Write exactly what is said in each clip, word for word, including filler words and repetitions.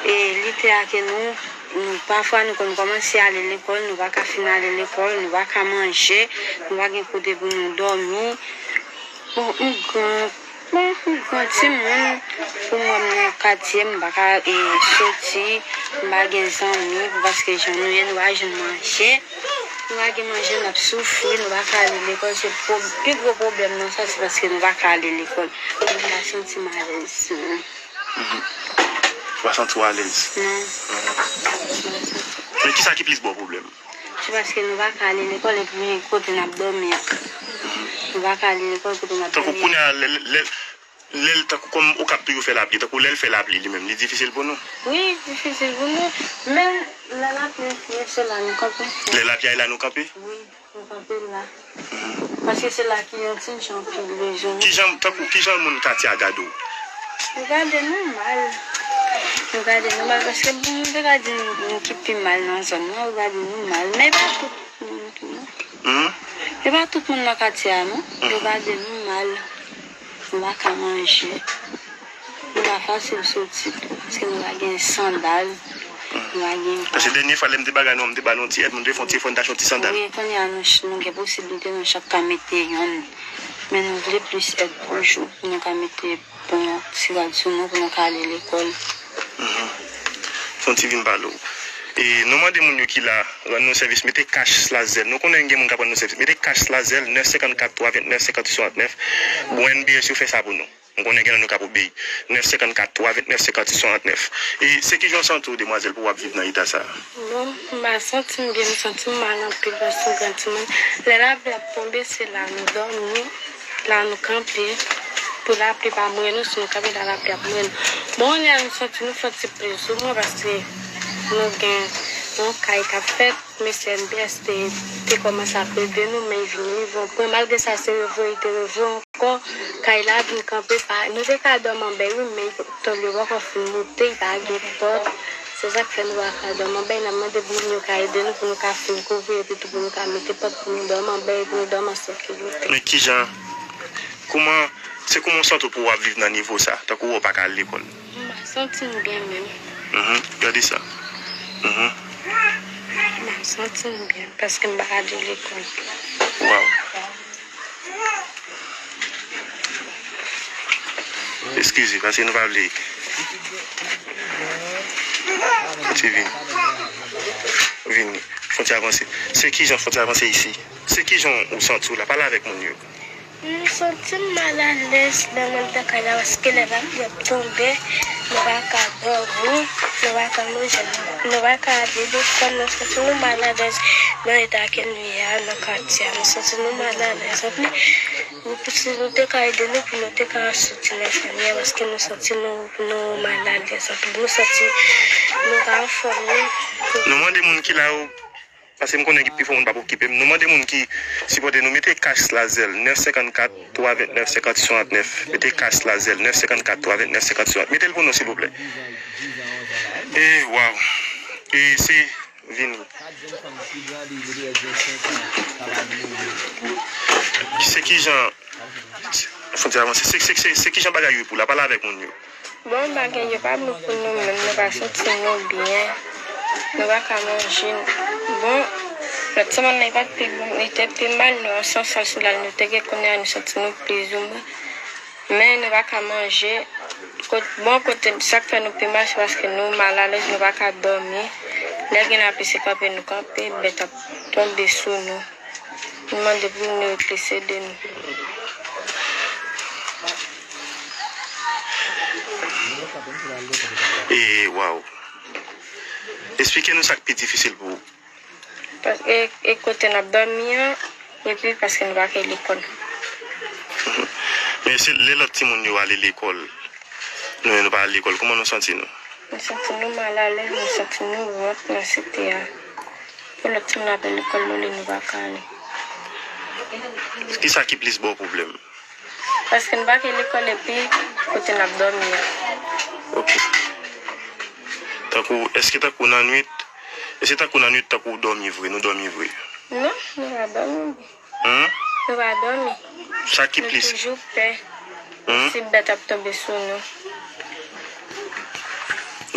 E lite a ke nou, nou, pafwa nou konn kòmanse ale lekòl, nou pa ka fin ale lekòl, nou pa ka manje, nou pa gen kote pou nou dòmi. Bon, m gran, bon, m gran timoun, pou mwen, m nan katye, m pa ka, e, soti, m pa gen zanmi, paske jan nou ye, nou pa jwenn manje, nou pa gen manje, n ap soufri, nou pa ka ale lekòl. Se pwo-, pi gwo pwoblèm nan sa, se paske nou pa ka ale lekòl. Mwen pa santi m alèz, non. Mhm. Ou pa santi w alèz? Non. Mhm. Men kisa ki plis ba w pwoblèm? Se paske nou pa ka ale lekòl epi kote n ap dòmi an. Nou pa ka ale lekòl kote n ap dòmi an. Tankou kounye a, lè, lè, lè l tankou kòm Okap toujou fè lapli, tankou lè l fè lapli li menm, li difisil pou nou? Wi, difisil pou nou. Men lè lapli fini, se la nou kanpe. Lè lapli a, e la nou kanpe? Wi, nou kanpe la. Mhm. Paske se la ki yon ti jan pi lejè. Kijan, tankou, kijan moun katye a gade w? Yo gade nou mal. Yo gade nou mal paske pou moun te ka di nou, nou ki pi mal nan zòn nan, yo gade nou mal. Men e pa tout moun tou, non. Hmm? E pa tout moun nan katye a, non. Yo gade nou mal. Nou pa ka manje. Nou pa fasil soti tou, paske nou pa gen sandal, nou pa gen... Paske dènye fwa, lè m te bagay nou, m te ba nou ti èd, m te fè yon ti efò, m te achte yon ti sandal. Wi, kounye a, nou ch-, nou gen posiblite, nou chak ka mete yonn. Men nou vle plis èd toujou, pou nou ka mete bon ti rad sou nou, pou nou ka ale lekòl. Mhm. Fè yon ti vin pale w. E nou mande moun yo ki la, rann nou sèvis, mete cash slash Zelle. Nou konnen gen moun k ap rann nou sèvis. Mete cash slash Zelle, nèf senkannkat twa vennèf senkanntuit swasantnèf. Bon, N B S yo fè sa pou nou. M konnen gen nan nou k ap obeyi. Nèf senkannkat twa vennèf senkanntuit swasantnèf. E se kijan w santi w, demwazèl, pou w ap viv nan eta sa a? Bon, m pa santi m byen, m santi m mal anpil paske m gran timoun. Lè lapli ap tonbe, se la nou dòmi, la nou kanpe. Pou lapli pa mouye nou, si nou kanpe la, lapli ap mouye nou. Bon, kounye a nou santi nou fè yon ti pli zoumwen paske nou gen yon kay k ap fèt. Mesye N B S te, te kòmanse ap ede nou, men li vin rive yon pwen. Malgre sa, se revoye, li te revoye ankò. Kay la vin kanpe, pa, nou te ka dòmi anbè, wi, men tòl yo poko fin moute, li pa gen pòt. Se sa k fè nou pa ka dòmi anbè. N ap mande pou moun yo ka ede nou, pou nou ka fin kouvri, epi tou pou nou ka mete pòt, pou nou dòmi anbè, pou nou dòmi an sekirite. Men kijan, kouman, se kouman w santi w pou w ap viv nan nivo sa, tankou w pa ka al lekòl? M pa santi m byen menm. Mhm, gade sa. Mhm. M pa santi m byen paske m pa ka ale lekòl. Waw. Eskize, paske nou pa vle. Ti vin. Vin. Fon ti avanse. Se kijan fon ti avanse isi? Se kijan ou santi w la? Pale avèk moun yo. M santi m malalèz lè mwen anndan kay la, paske lè lapli ap tonbe, nou pa ka dòmi, nou pa ka manje, nou pa ka ale lekòl, nou santi nou malalèz nan eta ke nou ye a nan katye a. Nou santi nou malalèz anpil. Nou, si nou te ka ede nou pou nou te ka soti nan fènye a, paske nou santi nou, nou malalèz anpil. Nou santi nou pa anfòm, non. Nou mande moun ki la yo. Paske m konnen gen pifò moun p ap okipe m. Nou mande moun ki sipòte nou, mete cash slash Zelle, nèf senkannkat twa vennèf senkanntuit swasantnèf. Mete cash slash Zelle, nèf senkannkat twa vennèf senkanntuit swasantnèf. Mete l pou nou, silvouplè. E, waw. E se vini. Se kijan Fon ti avanse. Se, se, se, se kijan bagay yo ye pou la? Pale avèk moun yo. Bon, bagay yo pa bon pou nou menm, nou pa santi nou byen. Nou pa ka manje. Bon, lòt semèn nan, li pa t pi bon, li te pi mal, nou an san sal sou la, nou te gen kounye a, nou santi nou plizoumwen. Men nou pa ka manje. Kot-, bon, kote, sa k fè nou pi mal, se paske nou malalèz, nou pa ka dòmi. Lè gen lapli, se kanpe nou kanpe, bèt ap tonbe sou nou. Nou mande pou moun yo plis ede nou. E, waw. Esplike nou sa k pi difisil pou ou. Paske e kote n ap dòmi an, epi paske nou pa ka lekòl. Men se lè lòt timoun yo ale lekòl, nou menm nou pa al lekòl, kòman nou santi nou? Nou santi nou malalèz, nou santi nou wont nan site a. Pou lòt timoun ap al lekòl, nou li nou pa ka ale. Kisa ki plis ba w pwoblèm? Paske n pa ka lekòl epi kote n ap dòmi an. Ok. Tankou, èske tankou nan nwit, èske tankou nan nwit, tankou w dòmi vre, nou dòmi vre? Non, nou pa dòmi. Hmm? Nou pa dòmi. Sa ki plis? Nou toujou pè. Hmm? Si bèt ap tonbe sou nou.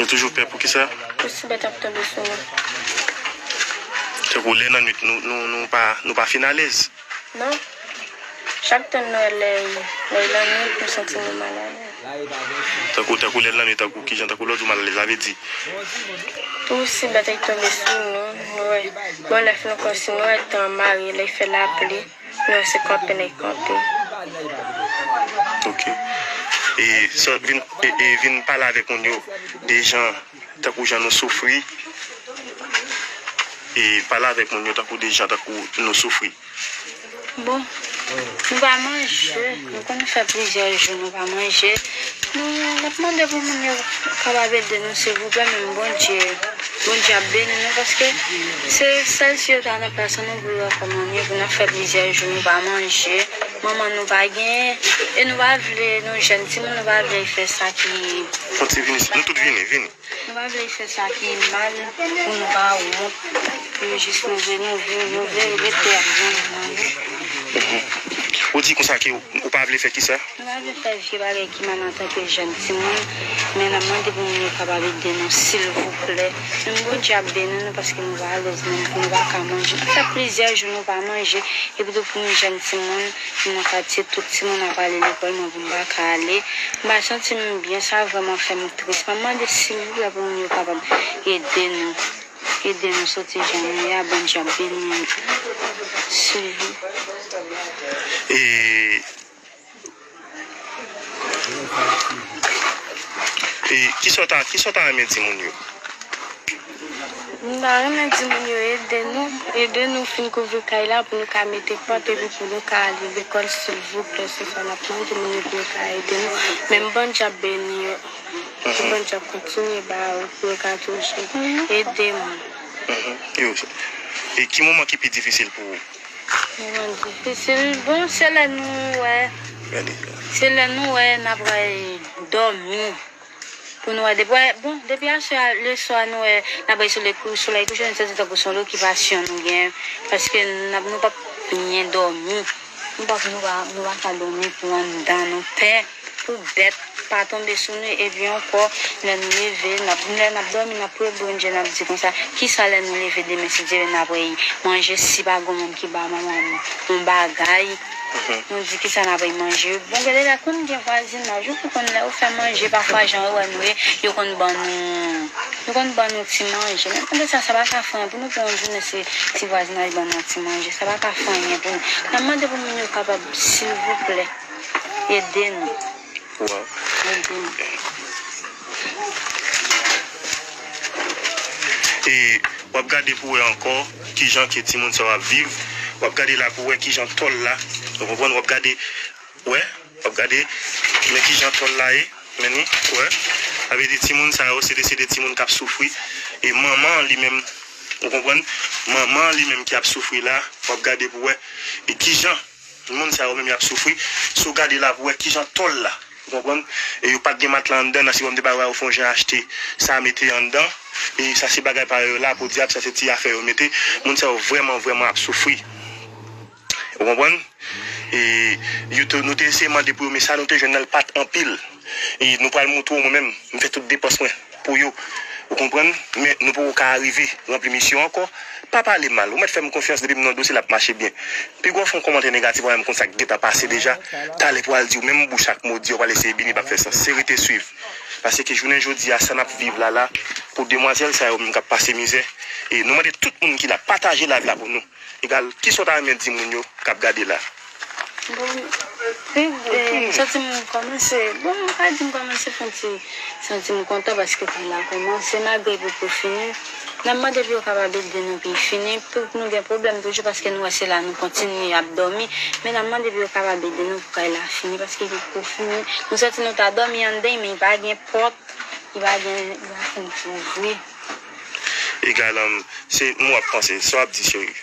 Toujou pè pou kisa? Pou si bèt ap tonbe sou nou. Tankou lè nan nwit, nou, nou, nou pa, nou pa fin alèz. Non. Chak tan nou wè lè, lè lannwit, nou santi nou malalèz. Tankou, tankou lè lannwit, tankou kijan, tankou lè w di w malalèz, sa vle di. Pou si bèt ap tonbe sou nou, nou wè. Bon, lè fin kòm si nou wè tan mare, lè fè lapli. Non, se kanpe n ap kanpe. Ok. E, so, vin, e, e, vin pale avèk moun yo de jan, tankou jan nou soufri. E pale avèk moun yo tankou de jan, tankou nou soufri. Bon, nou pa manje. Nou konn fè plizyè jou nou pa manje. Nou, n ap mande pou moun yo kapab ede nou, silvouplè, menm Bondye. Bondye ap beni nou, paske se sèl si yo ta nan plas an nou pou yo fè manje, pou n ap fè plizyè jou nou pa manje. Manman nou pa genyen, e nou pa vle, nou jèn timoun, nou pa vle fè sa ki Fon ti vini, nou tout vini, vini. Nou pa vle fè sa ki mal, pou nou pa wont, pou yo jis nou vle, nou vle, nou vle rete ap granmoun. Ou di konsa ke ou pa vle fè kisa? Nou pa vle fè vye bagay ki mal antanke jèn timoun, men n ap mande pou moun yo kapab ede nou, silvouplè. Menm Bondye ap beni nou, paske nou pa alèz menm, nou pa ka manje. Nou fè plizyè jou nou pa manje, epi tou pou nou jèn timoun, nou nan katye, tout timoun ap ale lekòl, mwen pou m pa ka ale. M pa santi m byen, sa vrèman fè m tris. M ap mande silvouplè pou moun yo kapab ede nou. Ede nou soti jan nou ye a, Bondye ap beni nou. Silvouplè. E, e kisa w ta, kisa w ta renmen di moun yo? M ta renmen di moun yo ede nou, ede nou fin kouvri kay la pou nou ka mete pòt epi pou nou ka ale lekòl, silvouplè. Se sa n ap mande moun yo pou yo ka ede nou. Menm Bondye ap beni yo. Pou Bondye ap kontinye ba yo, pou yo ka toujou ede moun. Mhm. Yo, e ki moman ki pi difisil pou ou? Moman difisil, bon, se lè nou wè, Gade. Se lè nou wè n ap wè dòmi. Pou nou wè, depi, bon, depi aswè a, leswa nou wè, n ap wè solèy kou-, solèy kouche, nou santi tankou se yon lokipasyon nou gen, paske n ap, nou p ap byen dòmi. Nou p ap, nou pa, nou pa ka dòmi pou anndan nou, pè, pou bèt pa tonbe sou nou, epi ankò, lè nou leve, n ap, lè n ap dòmi, n ap priye Bondye, n ap di konsa, kisa lè nou leve demen, si Dye vle, n ap wè manje, si pa gen moun ki ba manman nou yon bagay, nou di kisa n ap manje. Bon, gen de lè konn gen vwazinaj, ou konn lè yo fè manje, pafwa jan yo wè nou ye, yo konn ban nou, yo konn ban nou ti manje. Men tande sa, sa pa ka fè anyen pou nou pran yon jounen se ti vwazinaj ban nou yon ti manje. Sa pa ka fè anyen pou nou. N ap mande pou moun yo kapab, silvouplè, ede nou. Wow. Ede nou. E w ap gade pou wè ankò kijan ke timoun sa yo ap viv. W ap gade la pou wè kijan tòl la. Ou konprann? W ap gade, wè, w ap gade, men kijan tòl la ye. Men ni, wè. Sa vle di timoun sa yo, se de, se de timoun k ap soufri. E manman an li menm, ou konprann? Manman an li menm ki ap soufri la, w ap gade pou wè. E kijan Moun sa yo menm y ap soufri. Si w gade la pou wè kijan tòl la, ou konprann? E yo pa t gen matla anndan, nan sitwon m te bay yo fè yon jan achte sa mete anndan. E sa se bagay pa yo la, podyab, sa se ti afè yo mete. Moun sa yo vrèman, vrèman ap soufri. Ou konprann? E yo te, nou te eseye mande pou yo, men sa nou te jwenn nan l pa t anpil. E nou pral montre w, mwen menm, m fè tout depans mwen pou yo. Ou konprann? Men nou poko ka rive ranpli misyon ankò. Pa pale mal. Ou mèt fè m konfyans depi m nan dosye l ap mache byen. Pi gwo fè yon kòmantè negatif, ou menm konn sa k gentan pase deja. Talè pou al di w menm bouch ak modi, ou pral eseye bini, p ap fè sans. Se rete swiv. Paske jounen jodi a, sa n ap viv la la, pou demwazèl sa yo menm k ap pase mizè. E nou mande tout moun ki la, pataje live la pou nou. Egal, kisa w ta renmen di moun yo k ap gade la? Bon, pi gwo, m santi m kòmanse, bon, m ka di m kòmanse fè yon ti santi m kontan paske kòm la kòmanse, malgre li poko fini. N ap mande pou yo kapab ede nou pou l fini, pou nou gen pwoblèm toujou paske nou wè se la nou kontinye ap dòmi. Men n ap mande pou yo kapab ede nou pou kay la fini paske li poko fini. Nou santi nou ta dòmi anndan, men li pa gen pòt, li pa gen, li pa fin kouvri. Egal, um, se mwen w ap panse, sa w ap di, cheri?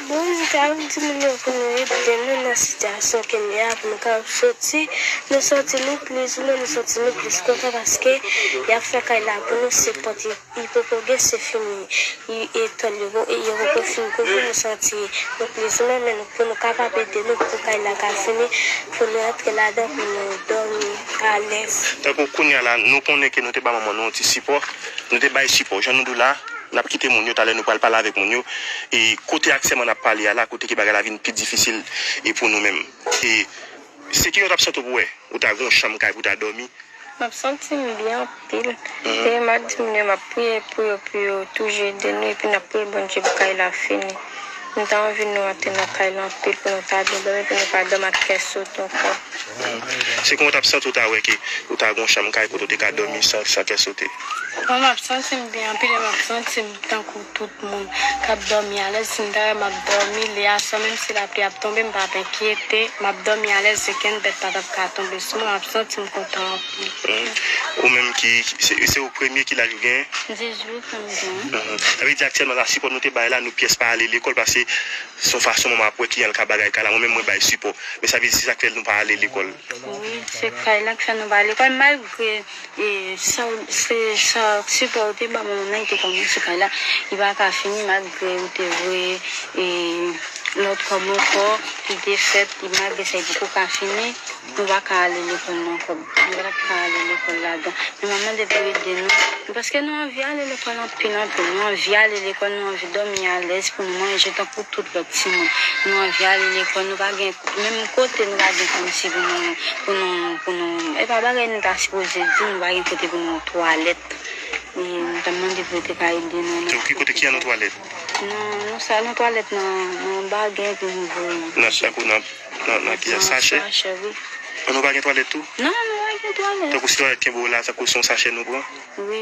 Bon, m ta di moun yo pou nou ede nou nan sitiyasyon ke nou ye a, pou nou kapab soti. Nou soti, nou plizoumwen, nou soti, nou plis kontan paske y ap fè kay la pou nou, se pòt li, li poko gen, se fini. Li, e tòl yo, yo poko fin kouvri, nou soti, nou plizoumwen, men nou, pou nou kapab ede nou pou kay la ka fini, pou nou antre ladan, pou nou dòmi alèz. Tankou kounye a la, nou konnen ke nou te ba manman nou yon ti sipò, nou te bay sipò. Jan nou di w la, n ap kite moun yo, talè nou pral pale avèk moun yo. E kote aktyèlman n ap pale a la, kote ke bagay la vin pi difisil e pou nou menm. E se ki jan w t ap santi w pou wè ou ta gen yon chanm kay pou w ta dòmi? M ap santi m byen anpil. Mhm. E m ap di moun yo, m ap priye pou yo, pou yo toujou ede nou, epi n ap priye Bondye pou kay la fini. M ta anvi nou antre nan kay la anpil pou nou ta byen dòmi, pou nou pa dòmi ak kè sote ankò. Se kòman w t ap santi w ta wè ke ou ta gen yon chanm kay kote w te ka dòmi san, san kè sote? Bon, m ap santi m byen anpil e m ap santi m tankou tout moun k ap dòmi alèz. Si m ta wè m ap dòmi lè a, san menm si lapli ap tonbe, m p ap enkyete. M ap dòmi alèz, okenn bèt pa t ap ka tonbe sou mwen. M ap santi m kontan anpil. Hmm. Ou menm ki, se, se ou premye, ki laj ou genyen? Dizuit an m genyen. Mhm. Sa vle di aktyèlman la, sipò nou te bay la, nou pyès pa ale lekòl, paske se yon fason manman ap wè kijan l ka bagay kay la. Mwen menm, mwen bay sipò. Men sa vle di se sa k fè nou pa ale lekòl. Wi, se kay la k fè nou pa ale lekòl, malgre, e, sa, se sa, sipò ou te ba manman nan, li te kòmanse kay la, li pa ka fini, malgre ou te voye, e, lòt kòb ankò, li te fèt, malgre sa, li poko ka fini. Nou pa ka ale lekòl nan kòb. Nou pa t ap ka ale lekòl ladan. Men manman te vle ede nou. Paske nou anvi ale lekòl anpil, anpil. Nou anvi ale lekòl, nou anvi dòmi alèz pou nou manje tankou tout lòt timoun. Nou anvi ale lekòl, nou pa gen, menm kote nou pa gen kòmsi pou nou, pou nou, pou nou, e pa bagay nou ta sipoze di, nou pa gen kote pou nou twalèt. E nou ta mande pou yo te ka ede nou nan. Ki kote ki an nou twalèt? Nan, nan sa, nan twalèt nan, nan bagay pou nou voye. Nan, nan, nan, nan ki sachè? Sachè, wi. An nou pa gen twalèt tou? Non, nou pa gen twalèt. Tankou si twalèt kenbe w la, tankou se yon sachè nou pran? Wi.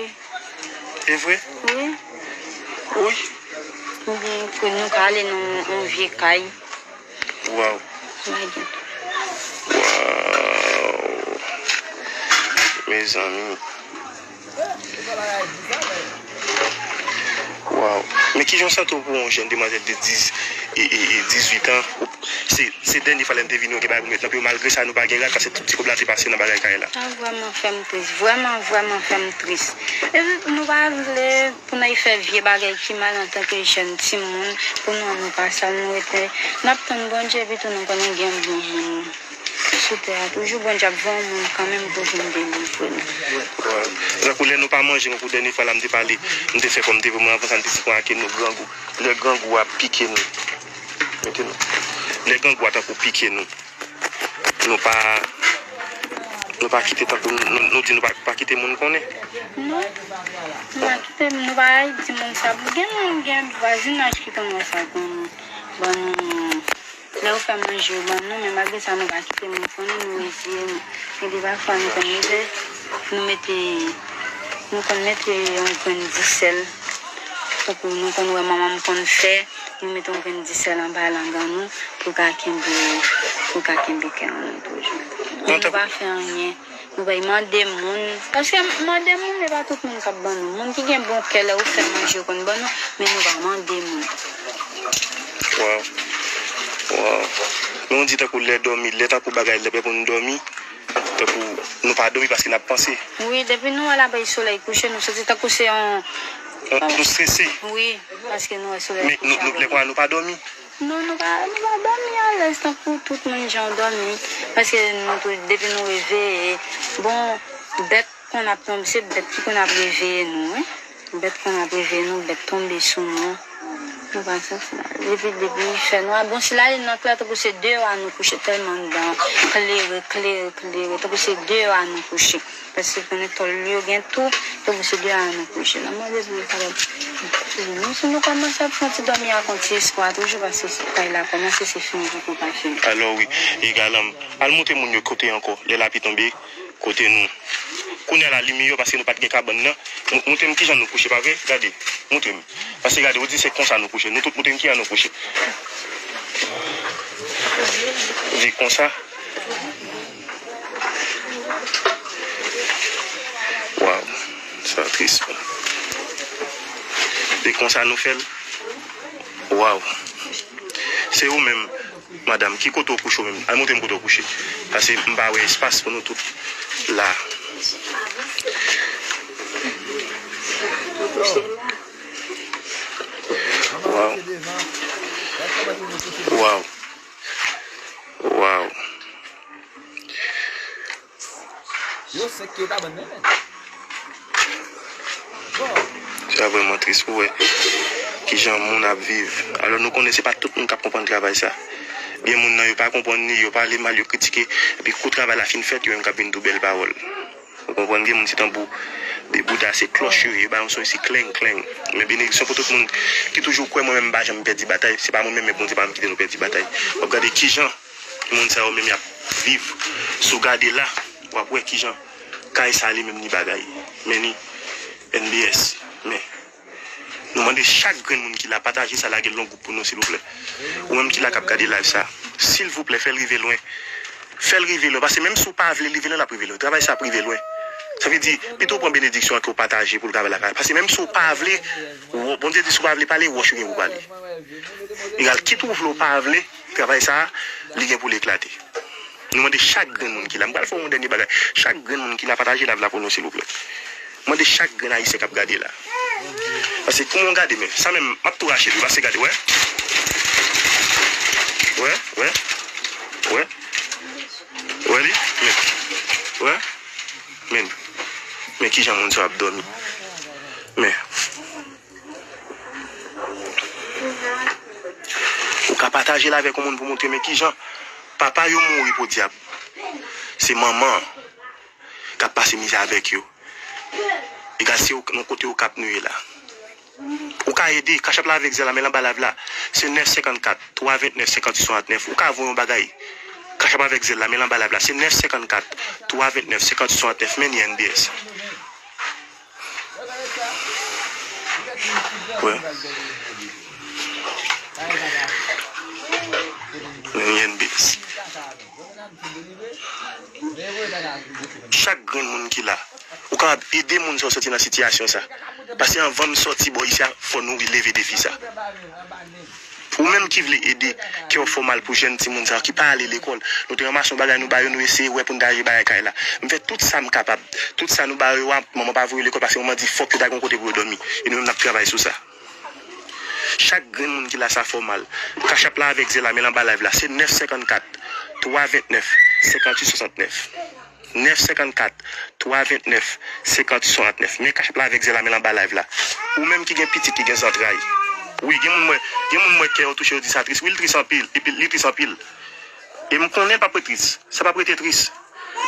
E vre? Wi. Wi. Oubyen pou nou ka ale nan yon vye kay. Waw. Bagay. Waw. Mezanmi. Waw. Men kijan w santi w pou yon jèn demwazèl de dis, e, e, e, dizuit an, ou, se, se dènye fwa lè m te vini, ou gen bagay pou m met nan pye w, malgre sa, nou pa gen rad, paske tout ti kòb la te pase nan bagay kay la. Sa vrèman fè m tris. Vrèman, vrèman fè m tris. Epi, nou pa vle pou n al fè vye bagay ki mal antanke jèn timoun, pou nou, nou pa sa, nou rete, n ap tann Bondye, epi tou nou konnen gen bon moun sou tè a toujou, Bondye ap voye yon moun kanmenm pou vin delivre nou. Tankou lè nou pa manje, tankou dènye fwa la m te pale, m te fè kòm m te vre, mwen avan sa m te di konsa ke nou grangou. Lè grangou a pike nou. Mete nou. Lè grangou a tankou pike nou. Nou pa, nou pa kite tankou nou, nou, nou di nou pa, pa kite moun konnen. Non. Nou pa kite, nou pa di moun sa. Gen moun, gen vwazinaj ki konn wè sa, konn ban nou. Lè yo fè manje, yo ban nou, men malgre sa, nou pa kite moun konnen, nou reziye nou. Gen de pafwa, nou konn mete, nou mete, nou konn mete yon grenn disèl. Tankou nou konn wè manman m konn fè, nou mete yon grenn disèl anba lang an nou pou l ka kenbe, pou l ka kenbe kè an nou toujou. Men nou pa fè anyen. Nou pral mande moun. Paske mande moun, e pa tout moun k ap ban nou. Moun ki gen bon kè, lè ou fè manje, yo konn ban nou, men nou pa mande moun. Waw. Waw. Men w di tankou lè dòmi, lè tankou bagay, lè prè pou nou dòmi, tankou nou pa dòmi paske n ap panse. Wi, depi nou wè l ap bay solèy kouche, nou santi tankou se yon. Nou, nou strese. Wi, paske nou wè solèy kouche. Men nou, nou, lè konsa, nou pa dòmi. Non, nou pa, nou pa dòmi alèz tankou tout moun jan w dòmi. Paske nou tou, depi nou reveye, bon, bèt konn ap tonbe, se bèt ki konn ap reveye nou, wi. Bèt konn ap reveye nou, bèt tonbe sou nou. Nou pa santi mal. Epi depi fè nwa, bon, si lalin nan klè, tankou se deyò a nou kouche, tèlman anndan klere, klere, klere, tankou se deyò a nou kouche. Paske konnen tòl yo gen tou, yo pouse de a nou kouche. N ap mande pou yo kapab ede nou. Si nou kòmanse ap fè yon ti dòmi ak yon ti espwa toujou, paske se kay la kòmanse, se fini poko ka fini. Alò wi, egal, al montre moun yo kote ankò, lè lapli tonbe, kote nou. Kounye a la, li miyò paske nou pa t gen kabann nan. Mo-, montre m kijan nou kouche, pa vre? Gade, montre m. Paske gade, ou di se konsa nou kouche. Nou tout montre m kijan nou kouche. Li konsa. Waw, sa tris. E konsa nou fè l. Waw. Se ou menm, madanm, ki kote w kouche ou menm? Al montre m kote w kouche. Paske m pa wè espas pou nou tout la. Waw. Waw. Waw. Yo sèk ki yo ka bann nan men. Sa vrèman tris pou wè kijan moun ap viv. Alò, nou konnen se pa tout moun k ap konprann travay sa. Gen moun nan yo pa konprann li, yo pale mal, yo kritike, epi kou travay la fin fèt, yo menm k ap vin di w bèl pawòl. Ou konprann, gen moun se tanbou, de bouda, se klòch yo ye, yo ba yon son isi kleng, kleng. Men benediksyon pou tout moun ki toujou kwè mwen menm m pa janm pèdi batay, se pa mwen menm, men Bondye pa janm kite nou pèdi batay. W ap gade kijan moun sa yo menm y ap viv. Si w gade la, w ap wè kijan kay sa li menm ni bagay. Men ni N B S. Men nou mande chak grenn moun ki la pataje sa, lage l nan gwoup pou nou, silvouplè. Ou menm ki la k ap gade live sa, silvouplè, fè l rive lwen. Fè l rive lwen. Paske menm si w pa vle l rive lwen, l ap rive lwen. Travay sa ap rive lwen. Sa vle di, pito w pran benediksyon an ke w pataje pou l travay la ka. Paske menm si w pa vle, wo-, Bondye di si w pa vle pale, wòch ou gen pou pale. Egal, kit ou vle ou pa vle, travay sa a, li gen pou l eklate. Nou mande chak grenn moun ki la. M pral fè yon dènye bagay. Chak grenn moun ki la, pataje live la pou nou, silvouplè. Mande chak grenn ayisyen k ap gade la. Paske kouman w gade, men, sa menm, m ap tou rache l wi, paske gade, wè. Wè, wè, wè. Wè li, men, wè. Men, men kijan moun sa ap dòmi. Men. Ou ka pataje l avèk yon moun pou montre men kijan papa yo mouri podyab. Se manman an k ap pase mizè avèk yo. Egal se yon kote Okap nou ye la. Ou ka ede, Cash App la avèk Zelle la, men l anba live la. Se nèf senkant kat, twa vennèf, senkant sis swasantnèf. Ou ka voye yon bagay. Cash App avèk Zelle la, men l anba live la. Se nèf senkant kat, twa vennèf, senkant sis swasantnèf. Men ni N B S. Wè. Men ni N B S. Chak grenn moun ki la, ou kapab ede moun sa yo soti nan sitiyasyon sa. Paske anvan m soti bò isi a, fò nou leve defi sa. Ou menm ki vle ede, kè w fè w mal pou jèn timoun sa yo ki pa ale lekòl. Nou te ranmase yon bagay, nou ba yo, nou eseye wè pou n ta achte bagay kay la. M fè tout sa m kapab. Tout sa nou ba yo a, manman pa voye lekòl paske manman di fòk yo ta gen yon kote pou yo dòmi. E nou menm n ap travay sou sa. Chak grenn moun ki la sa fè w mal. Cash App la avèk Zelle la, men l anba live la. Se nèf senkant kat, twa vennèf, senkant sis swasantnèf. Nèf senkant kat, twa vennèf, senkant sis swasantnèf. Men Cash App la avèk Zelle la, men l anba live la. Ou menm ki gen pitit ki gen zantray. Wi, gen moun mwen, gen moun mwen kè yo touche, yo di sa tris. Wi, l tris anpil. Epi li tris anpil. E m konnen l p ap ret tris. Sa p ap rete tris.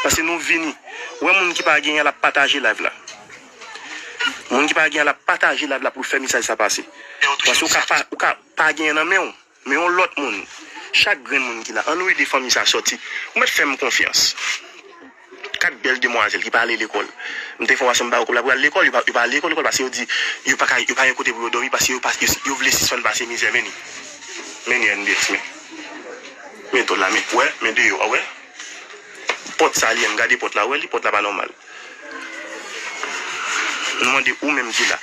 Paske nou vini. Wè moun ki pa genyen l ap pataje live la. Moun ki pa genyen l ap pataje live la pou l fè mesaj sa pase. Paske ou ka pa, ou ka pa genyen nan men w. Men yon lòt moun, chak grenn moun ki la, ann nou ede fanmi sa sòti. Ou mèt fè m konfyans. Kat bèl demwazèl ki pa ale lekòl. M te fè yon rasyon m ba yo kòb la pou yo al lekòl, yo pa, yo pa al lekòl, lekòl, paske yo di, yo pa ka, yo pa gen kote pou yo dòmi, paske yo pa, yo, yo vle sispann pase mizè, men ni. Men ni N B S, men. Men to la, men. Wè, men deyò a, wè. Pòt sa li ye, m gade pòt la, wè li, pòt la pa nòmal. Nou mande ou menm ki la,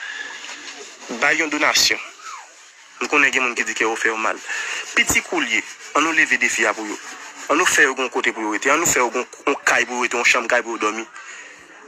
bay yon donasyon. M konnen gen moun ki di kè yo fè yo mal. Piti kou l ye, ann nou leve defi a pou yo. Ann nou fè yo gen yon kote pou yo rete. Ann nou fè yo gen yon, yon kay pou yo rete, yon chanm kay pou yo dòmi.